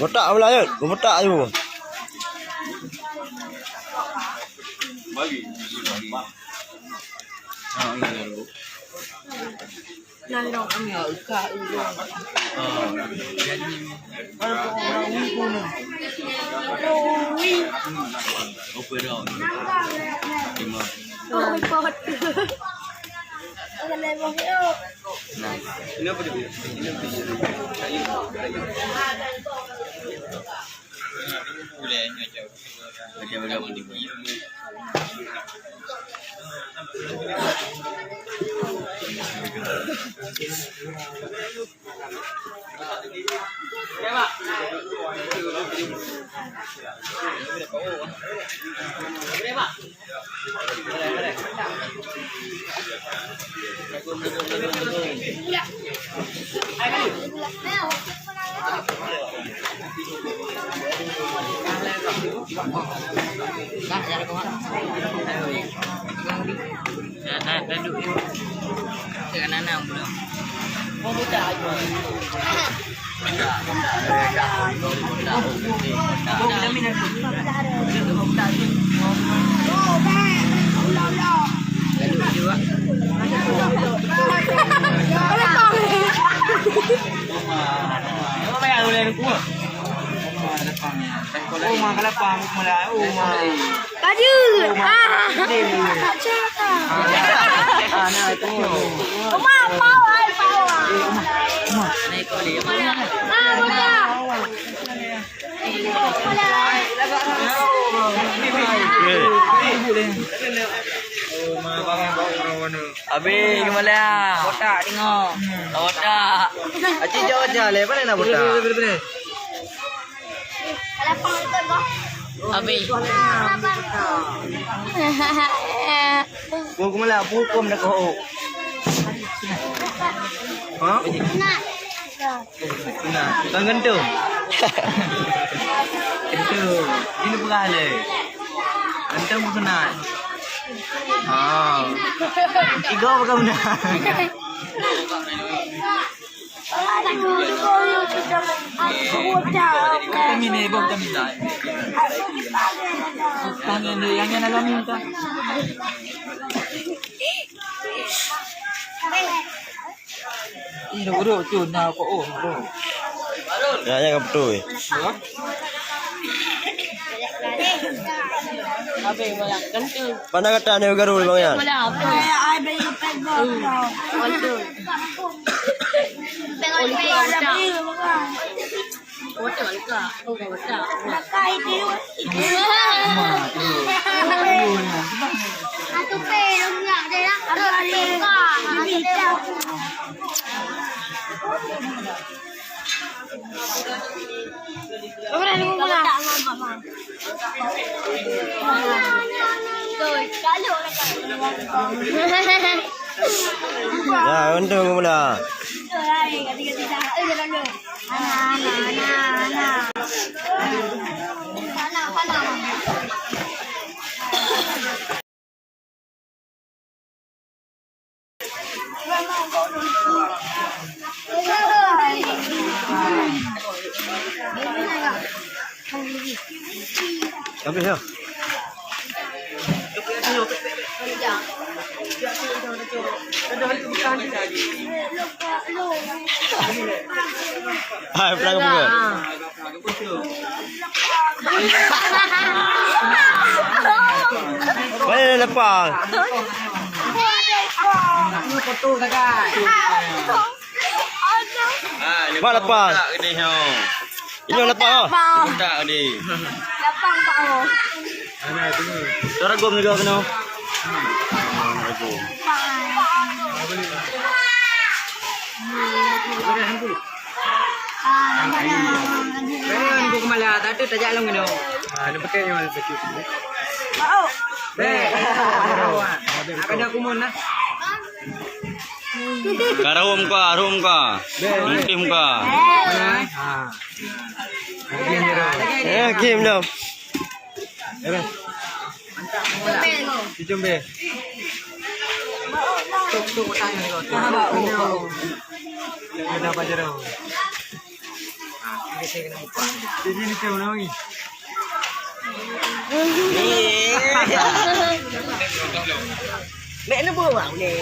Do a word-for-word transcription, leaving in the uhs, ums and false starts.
Botak pula, Yot. Botak aju. Uma ka lapang, Uma lah, Uma. Lanjut. Ah. Tak cakap. Ah, nah, itu. Uma, pau, ai, pau. Uma. Ah, budak. Habis kembali. Botak tengok. Botak. Acik jauh aja le, mana nak botak? Habis. Buku malam, buku malam kau. Ha? Nah, kan gantung. Gantung. Ini bukan le. Gantung bukan nak. Ah. Tiga bukan benar. Kami ni, bang kami tak. Tangan dia yang yang dalam ni tak. Ih, duduk tu, nah, kok, oh, oh. Ya, ya, betul. Mana kata ni garu, bang, ya? Ya, untung pula. Habis ya? Hai, pelan ke? Mana lepas? Mak lepas. Ini lepas. Tak ni. Lapang, Pak, oh. Cara gom juga kena. Kaya ni bukan malah, tak ada tajak long kena. Ah, ni pakai yang sakit. Oh. Beh. Akan aku mun lah. Ka rhom ka, rhom ka. Beh. Nanti muka. Ah. Eh, game dah. Jom be. Ada apa je dah? Jadi ni tu nak pergi. Mek ni buah ni.